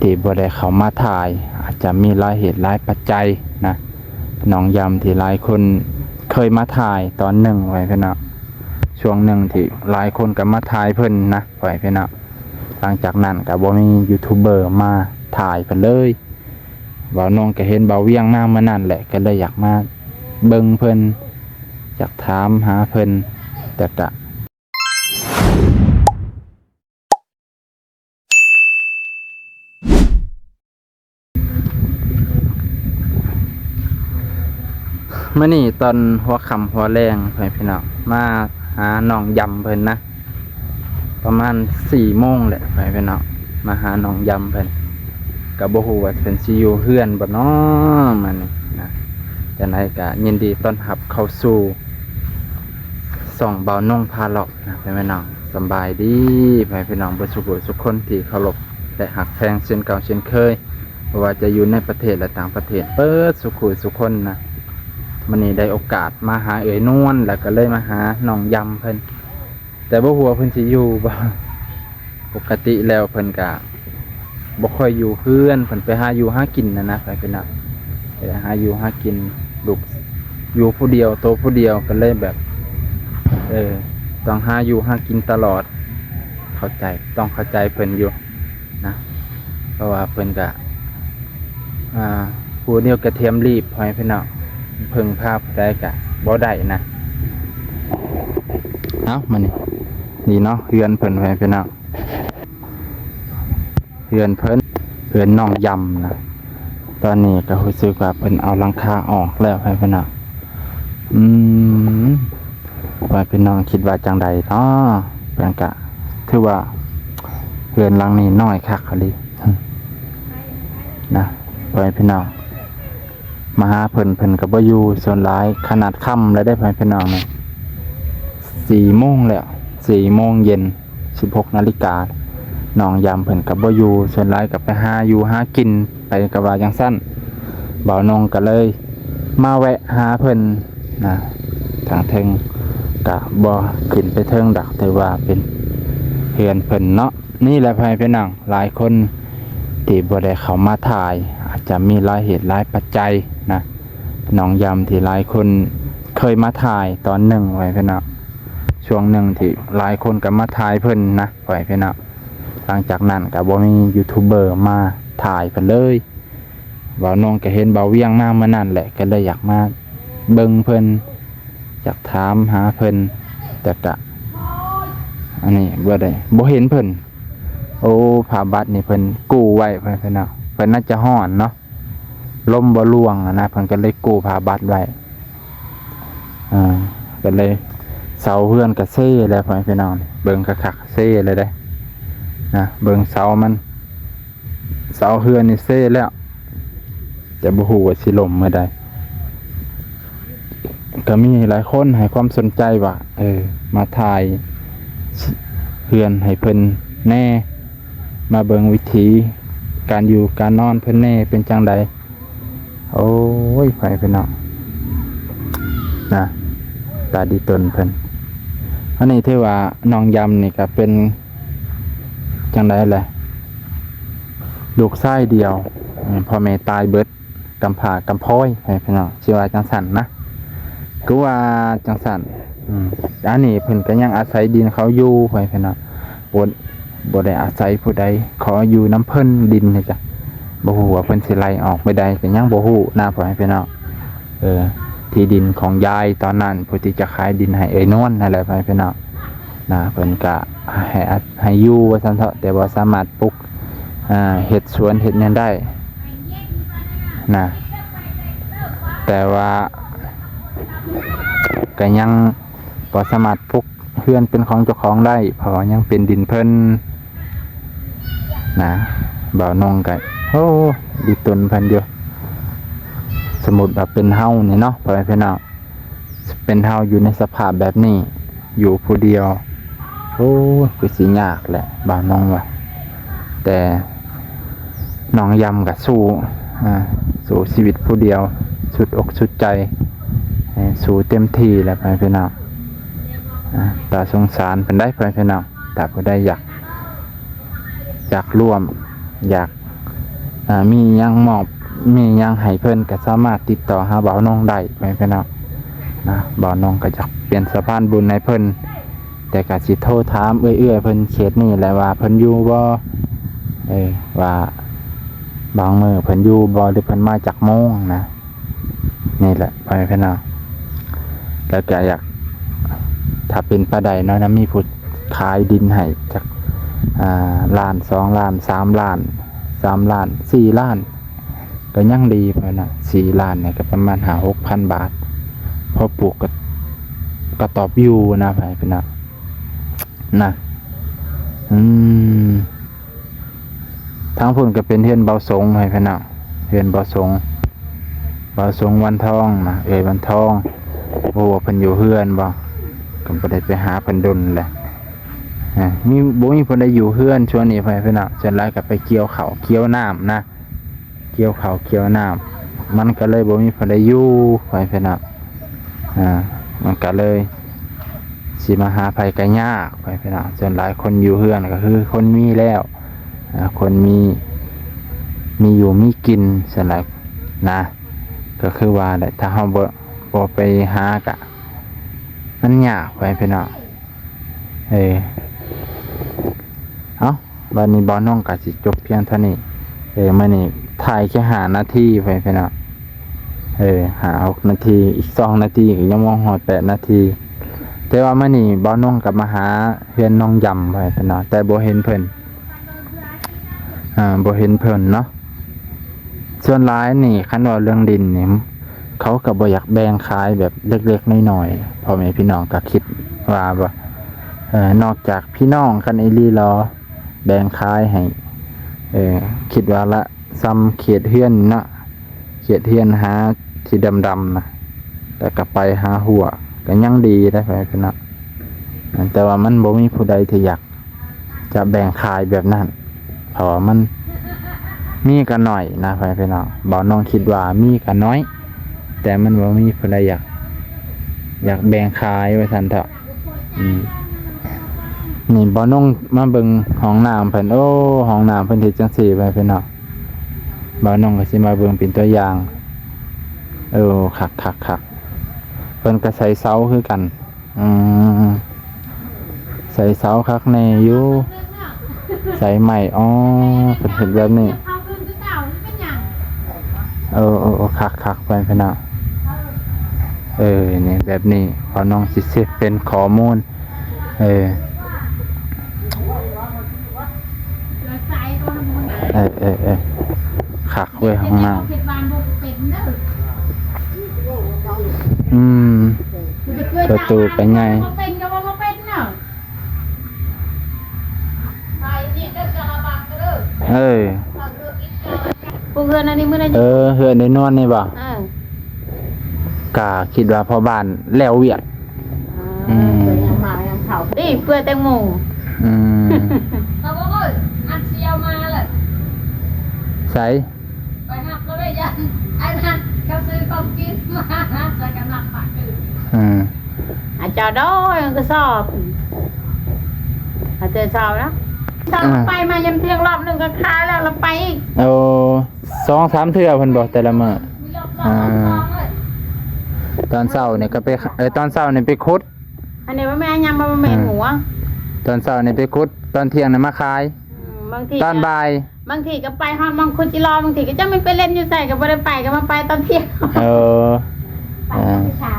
ທີ່ບໍ່ໄດ້ເຂົ້າມາຖ່າຍ ອາດຈະມີຫຼາຍເຫດຫຼາຍປັດໄຈນະ. ນ້ອງຢຳທີ່ຫຼາຍຄົນເຄີຍມາຖ່າຍຕອນໜຶ່ງໄວ້ເພິ່ນເນາະ ຊ່ວງໜຶ່ງທີ່ຫຼາຍຄົນກໍມາຖ່າຍເພິ່ນນະໄວ້ເພິ່ນເນາະ. ຫຼັງຈາກນັ້ນກໍບໍ່ມີຢູທູບເບີມາຖ່າຍເພິ່ນເລີຍ. ບ່າວນົງກໍເຫັນບ່າວວຽງມາມື້ນັ້ນແຫຼະ ກໍເລີຍຢາກມາເບິ່ງເພິ່ນ ຢາກຖາມຫາເພິ່ນ ແຕ່ກະ ມື້ນີ້ຕອນຫົວຄ່ຳຫົວແລງ ພໍ່ແມ່ພີ່ນ້ອງ ມາຫານ້ອງຢຳເພິ່ນນະ ປະມານສີ່ໂມງແຫຼະ ພໍ່ແມ່ພີ່ນ້ອງ ມາຫານ້ອງຢຳເພິ່ນ ກໍບໍ່ຮູ້ວ່າເພິ່ນຊິຢູ່ເຮືອນບໍ່ນໍມື້ນີ້ນະ. ຈັ່ງໃດກໍຍິນດີຕ້ອນຮັບເຂົ້າສູ່ຊ່ອງບ່າວນົງພາເລາະນະ ພໍ່ແມ່ພີ່ນ້ອງ. ສຳບາຍດີ ພໍ່ແມ່ພີ່ນ້ອງເບິດສູ່ຜູ້ສູ່ຄົນທີ່ເຄົາລົບ ແລະ ຮັກແພງເຊັ່ນເກົ່າເຊັ່ນເຄີຍ ບໍ່ວ່າຈະຢູ່ໃນປະເທດ ແລະ ຕ່າງປະເທດ ເບິດສູ່ຜູ້ສູ່ຄົນນະ. ມື້ນີ້ໄດ້ໂອກາດມາຫາເອື້ອຍນວນ ແລ້ວກໍເລີຍມາຫານ້ອງຢຳເພິ່ນ ແຕ່ບໍ່ຮູ້ວ່າເພິ່ນຊິຢູ່ບໍ່. ປົກກະຕິແລ້ວເພິ່ນກະບໍ່ຄ່ອຍຢູ່ເຮືອນ ເພິ່ນໄປຫາຢູ່ຫາກິນຫັ້ນນະ ໄປເພິ່ນນະ ໄປຫາຢູ່ຫາກິນ ລູກຢູ່ຜູ້ດຽວ ໂຕຜູ້ດຽວ ກໍເລີຍແບບ ເອີ ຕ້ອງຫາຢູ່ຫາກິນຕະຫຼອດ. ເຂົ້າໃຈ ຕ້ອງເຂົ້າໃຈເພິ່ນຢູ່ນະ ເພາະວ່າເພິ່ນກະ ອ່າ ຜູ້ດຽວກະທຽມລີບ ພໍ່ແມ່ພີ່ນ້ອງ ເພິ່ງພາຜູ້ໃດກະບໍ່ໄດ້ນະ. ເອົ້າ ມານີ້ ນີ້ເນາະ ເຮືອນເພິ່ນ ພໍ່ແມ່ພີ່ນ້ອງ ເຮືອນເພິ່ນ ເຮືອນນ້ອງຢຳນະ. ຕອນນີ້ກໍຮູ້ສຶກວ່າເພິ່ນເອົາຫຼັງຄາອອກແລ້ວ ພໍ່ແມ່ພີ່ນ້ອງ. ອືມ ພໍ່ແມ່ພີ່ນ້ອງຄິດວ່າຈັ່ງໃດເນາະ? ເພິ່ນກະຖືວ່າເຮືອນຫຼັງນີ້ນ້ອຍຄັກອີ່ຫຼີນະ ພໍ່ແມ່ພີ່ນ້ອງ. ມາຫາເພິ່ນ ເພິ່ນກໍບໍ່ຢູ່ ສ່ວນຫຼາຍຂະໜາດຄ່ຳແລ້ວເດ້ ພໍ່ແມ່ພີ່ນ້ອງ ນີ້ສີ່ໂມງແລ້ວ ສີ່ໂມງເຢັນ ສິບຫົກນາລິກາ ນ້ອງຢຳເພິ່ນກໍບໍ່ຢູ່ ສ່ວນຫຼາຍກໍໄປຫາຢູ່ຫາກິນໄປ ກໍວ່າຈັ່ງຊັ້ນ. ບ່າວນົງກໍເລີຍມາແວະຫາເພິ່ນນະ ທາງເທິງກໍບໍ່ຂຶ້ນໄປເທິງດອກ ຖືວ່າເປັນເຮືອນເພິ່ນເນາະ. ນີ້ແຫຼະ ພໍ່ແມ່ພີ່ນ້ອງ ຫຼາຍຄົນທີ່ບໍ່ໄດ້ເຂົ້າມາຖ່າຍ ອາດຈະມີຫຼາຍເຫດຫຼາຍປັດໄຈນະ. ນ້ອງຢຳທີ່ຫຼາຍຄົນເຄີຍມາຖ່າຍຕອນໜຶ່ງໄວ້ເພິ່ນເນາະ ຊ່ວງໜຶ່ງທີ່ຫຼາຍຄົນກໍມາຖ່າຍເພິ່ນນະ ໄວ້ເພິ່ນເນາະ. ຫຼັງຈາກນັ້ນກໍບໍ່ມີຢູທູບເບີມາຖ່າຍເພິ່ນເລີຍ. ບ່າວນົງກໍເຫັນບ່າວວຽງມາມື້ນັ້ນແຫຼະ ກໍເລີຍຢາກມາເບິ່ງເພິ່ນ ຢາກຖາມຫາເພິ່ນ ແຕ່ກະ ອັນນີ້ບໍ່ໄດ້ ບໍ່ເຫັນເພິ່ນ. ໂອ້ ຜ້າບັດນີ້ເພິ່ນກູ້ໄວ້ ພໍ່ແມ່ພີ່ນ້ອງ ເພິ່ນໜ້າຈະຮ້ອນເນາະ ລົມບໍ່ລ່ວງຫັ້ນນະ ເພິ່ນກໍເລີຍກູ້ຜ້າບັດໄວ້. ອ່າ ກໍເລີຍ ເສົາເຮືອນກໍເຊແລ້ວ ພໍ່ແມ່ພີ່ນ້ອງ ເບິ່ງຄັກໆ ເຊແລ້ວເດ້ນະ ເບິ່ງເສົາມັນ ເສົາເຮືອນນີ້ເຊແລ້ວ ແຕ່ບໍ່ຮູ້ວ່າຊິລົ້ມມື້ໃດ. ກໍມີຫຼາຍຄົນໃຫ້ຄວາມສົນໃຈວ່າ ເອີ ມາຖ່າຍເຮືອນໃຫ້ເພິ່ນແດ່ ມາເບິ່ງວິຖີການຢູ່ການນອນເພິ່ນແດ່ ເປັນຈັ່ງໃດ. ໂອ້ຍ ພໍ່ແມ່ພີ່ນ້ອງນະ ຕາດີຕົນເພິ່ນ. ອັນນີ້ຖືວ່ານ້ອງຢຳນີ້ກໍເປັນ ຈັ່ງໃດແຫຼະ ລູກຊາຍດຽວ ອືມ ພໍ່ແມ່ຕາຍເບິດ ກຳພ້າກຳພ້ອຍ ໃຫ້ພີ່ນ້ອງ ຊິວ່າຈັ່ງຊັ້ນນະ ຄືວ່າຈັ່ງຊັ້ນ. ອືມ ອັນນີ້ເພິ່ນກໍຍັງອາໄສດິນເຂົາຢູ່ ໃຫ້ພີ່ນ້ອງ ບໍ່ ບໍ່ໄດ້ອາໄສຜູ້ໃດ ຂໍຢູ່ນຳເພິ່ນ ດິນນີ້ກະບໍ່ຮູ້ວ່າເພິ່ນຊິໄລ່ອອກມື້ໃດ ກໍຍັງບໍ່ຮູ້ນະ ພໍ່ແມ່ພີ່ນ້ອງ. ເອີ ທີ່ດິນຂອງຍາຍຕອນນັ້ນ ຜູ້ທີ່ຈະຂາຍດິນໃຫ້ເອື້ອຍນວນນັ້ນແຫຼະ ພໍ່ແມ່ພີ່ນ້ອງ. ນະ ເພິ່ນກະໃຫ້ ໃຫ້ຢູ່ວ່າຊັ້ນເຖາະ ແຕ່ບໍ່ສາມາດປຸກ ອ່າ ເຮັດສວນເຮັດຫຍັງໄດ້ນະ ແຕ່ວ່າກະຍັງບໍ່ສາມາດປຸກເຮືອນເປັນຂອງເຈົ້າຂອງໄດ້ ເພາະວ່າຍັງເປັນດິນເພິ່ນນະ. ບ່າວນົງກະ ໂອ້ ດີຕົນເພິ່ນຢູ່ ສົມມຸດວ່າເປັນເຮົານີ້ເນາະ ພໍ່ແມ່ພີ່ນ້ອງ ເປັນເຮົາຢູ່ໃນສະພາບແບບນີ້ ຢູ່ຜູ້ດຽວ ໂອ້ຍ ຄືຊິຍາກແຫຼະ ບ່າວນົງວ່າ. ແຕ່ນ້ອງຢຳກະສູ້ ອ່າ ສູ້ຊີວິດຜູ້ດຽວ ສຸດອົກສຸດໃຈ ສູ້ເຕັມທີ່ແຫຼະ ພໍ່ແມ່ພີ່ນ້ອງ. ອ່າ ຕາສົງສານເພິ່ນໄດ໋ ພໍ່ແມ່ພີ່ນ້ອງ ຖ້າຜູ້ໃດຢາກ ຢາກຮ່ວມ ຢາກ ອ່າ ມີຫຍັງມອບ ມີຫຍັງໃຫ້ເພິ່ນກໍສາມາດຕິດຕໍ່ຫາບ່າວນົງໄດ້ ພໍ່ແມ່ພີ່ນ້ອງນະ. ບ່າວນົງກໍຢາກເປັນສະພານບຸນໃຫ້ເພິ່ນ ແຕ່ກໍຊິໂທຖາມເອື້ອຍໆເພິ່ນເຂດນີ້ແຫຼະ ວ່າເພິ່ນຢູ່ບໍ່ ເອີ ວ່າບາງມື້ເພິ່ນຢູ່ບໍ່ ຫຼືເພິ່ນມາຈັກໂມງນະ. ນີ້ແຫຼະ ພໍ່ແມ່ພີ່ນ້ອງ ແລ້ວກະຢາກ ຖ້າເປັນໄປໄດ້ເນາະ ນະ ມີຜູ້ຂາຍດິນໃຫ້ຈັກ ອ່າ ລ້ານ ສອງລ້ານ ສາມລ້ານ ສາມລ້ານ ສີ່ລ້ານ ກໍຍັງດີ ພໍ່ແມ່ພີ່ນ້ອງ. ສີ່ລ້ານນີ້ກໍປະມານຫ້າຫົກພັນບາດ ພໍປູກກໍ ກໍຕອບຢູ່ນະ ພໍ່ແມ່ພີ່ນ້ອງນະ. ອືມ ທາງພຸ້ນກໍເປັນເຮືອນບ່າວສົງ ໃຫ້ພີ່ນ້ອງ ເຮືອນບ່າວສົງ ບ່າວສົງວັນທອງນະ ເອື້ອຍວັນທອງ. ບໍ່ຮູ້ວ່າເພິ່ນຢູ່ເຮືອນບໍ່ ກໍບໍ່ໄດ້ໄປຫາເພິ່ນດົນແຫຼະ. ອ່າ ມີ ບໍ່ມີຜູ້ໃດຢູ່ເຮືອນຊ່ວງນີ້ ໃຫ້ພີ່ນ້ອງ ສ່ວນຫຼາຍກໍໄປກ່ຽວເຂົ້າກ່ຽວນ້ຳນະ ກ່ຽວເຂົ້າກ່ຽວນ້ຳ ມັນກໍເລີຍບໍ່ມີຜູ້ໃດຢູ່ ໃຫ້ພີ່ນ້ອງ. ອ່າ ມັນກະເລີຍຊິມາຫາໃຜກະຍາກ ພໍ່ແມ່ພີ່ນ້ອງ. ສ່ວນຫຼາຍຄົນຢູ່ເຮືອນກໍຄືຄົນມີແລ້ວ ອ່າ ຄົນມີ ມີຢູ່ມີກິນ ສ່ວນຫຼາຍນະ. ກໍຄືວ່າແຫຼະ ຖ້າເຮົາບໍ່ ບໍ່ໄປຫາກະ ມັນຍາກ ພໍ່ແມ່ພີ່ນ້ອງ. ເອີ ເອົ້າ ບັດນີ້ບ່າວນົງກໍຊິຈົບພຽງເທົ່ານີ້. ເອີ ມື້ນີ້ຖ່າຍແຄ່ຫ້ານາທີ ພໍ່ແມ່ພີ່ນ້ອງ. ເອີ ຫ້າຫົກນາທີ ອີກສອງນາທີກໍຍັງບໍ່ຮອດແປດນາທີ. ແຕ່ວ່າມື້ນີ້ບ່າວນົງກໍມາຫາເຮືອນນ້ອງຢຳ ພໍ່ແມ່ພີ່ນ້ອງ ແຕ່ບໍ່ເຫັນເພິ່ນ ອ່າ ບໍ່ເຫັນເພິ່ນເນາະ. ສ່ວນຫຼາຍນີ້ ຄັນເວົ້າເລື່ອງດິນນີ້ ເຂົາກໍບໍ່ຢາກແບ່ງຂາຍແບບເລັກໆນ້ອຍໆ ພໍ່ແມ່ພີ່ນ້ອງກໍຄິດວ່າ ເອີ ນອກຈາກພີ່ນ້ອງກັນອີ່ຫຼີລະ ແບ່ງຂາຍໃຫ້ ເອີ ຄິດວ່າລະສ່ຳເຂດເຮືອນເນາະ ເຂດເຮືອນຫາທີ່ດຳໆນະ ແລ້ວກໍໄປຫາຮົ້ວ ກໍຍັງດີໄດ໋ ພໍ່ແມ່ພີ່ນ້ອງ. ແຕ່ວ່າມັນບໍ່ມີຜູ້ໃດທີ່ຢາກ ຈະແບ່ງຂາຍແບບນັ້ນ ເພາະວ່າມັນມີກໍໜ້ອຍນະ ພໍ່ແມ່ພີ່ນ້ອງ. ບ່າວນ້ອງຄິດວ່າມີກໍໜ້ອຍ ແຕ່ມັນບໍ່ມີຜູ້ໃດຢາກ ຢາກແບ່ງຂາຍວ່າຊັ້ນເຖາະ. ອືມ ນີ້ບ່າວນ້ອງມາເບິ່ງຫ້ອງນ້ຳເພິ່ນ. ໂອ້ ຫ້ອງນ້ຳເພິ່ນເຮັດຈັ່ງຊີ້ ພໍ່ແມ່ພີ່ນ້ອງ. ບ່າວນ້ອງກໍຊິມາເບິ່ງເປັນຕົວຢ່າງ. ເອີ ຄັກໆໆ ເພິ່ນກໍໃສ່ເສົາຄືກັນ. ອືມ ໃສ່ເສົາຄັກແນ່ຢູ່ ໃສ່ໄມ້. ອໍ ເພິ່ນເຮັດແບບນີ້. ເອີ ເອີ ເອີ ຄັກໆ ພໍ່ແມ່ພີ່ນ້ອງ. ເອີ ນີ້ແບບນີ້ ພໍ່ນ້ອງຊິເຊັດເປັນຂໍ້ມູນ. ເອີ ເອີ ເອີ ເອີ ຄັກເວີ້ຍ ຫ້ອງນ້ຳ. ອືມ ປະຕູກໍໃຫຍ່. ເອີ ພວກເຮືອນອັນນີ້ມື້ນັ້ນ ເອີ ເຮືອນໄດ້ນອນນີ້ບໍ່? ເອີ ກະຄິດວ່າພໍ່ບ້ານແລ້ວວຽກ. ອືມ ນີ້ເພື່ອແຕງໂມ. ອືມ ເຂົາບອກ ເອີ ອັນຊິເອົາມາແຫຼະ. ໃສ? ໄປຮັບລະເດ້ ຢ້ານອັນນັ້ນເຂົາຊື້ຂອງກິນມາ ແລ້ວກໍນັດປາກຕື່ນ. ອືມ ອາ ເຈົ້າດອຍ ມັນກໍຊອບ ອາ ເທື່ອເຊົ້ານະ ເຊົ້າ ອ່າ ໄປມາຍາມທ່ຽງລອບໜຶ່ງກໍຂາຍແລ້ວ ລະໄປອີກ. ໂອ້ ສອງສາມເທື່ອເພິ່ນບອກແຕ່ລະມື້. ມີລອບ ອາ ສອງເລີຍ. ຕອນເຊົ້ານີ້ກໍໄປ ເອີ ຕອນເຊົ້ານີ້ໄປຂຸດ. ອັນນີ້ບໍ່ແມ່ນຫຍັງ ບໍ່ແມ່ນ ອືມ ຫົວ. ຕອນເຊົ້ານີ້ໄປຂຸດ ຕອນທ່ຽງນີ້ມາຂາຍ. ອືມ ບາງທີ ຕອນ ກະ ບ່າຍ ບາງທີກໍໄປຮອດໝ່ອງຂຸດຈິລໍ ບາງທີກໍຈັກແມ່ນໄປຫຼິ້ນຢູ່ໃສ ກໍບໍ່ໄດ້ໄປ ກໍມາໄປຕອນທ່ຽງ. ເອີ ໄປ ເອີ ຕອນເຊົ້າ.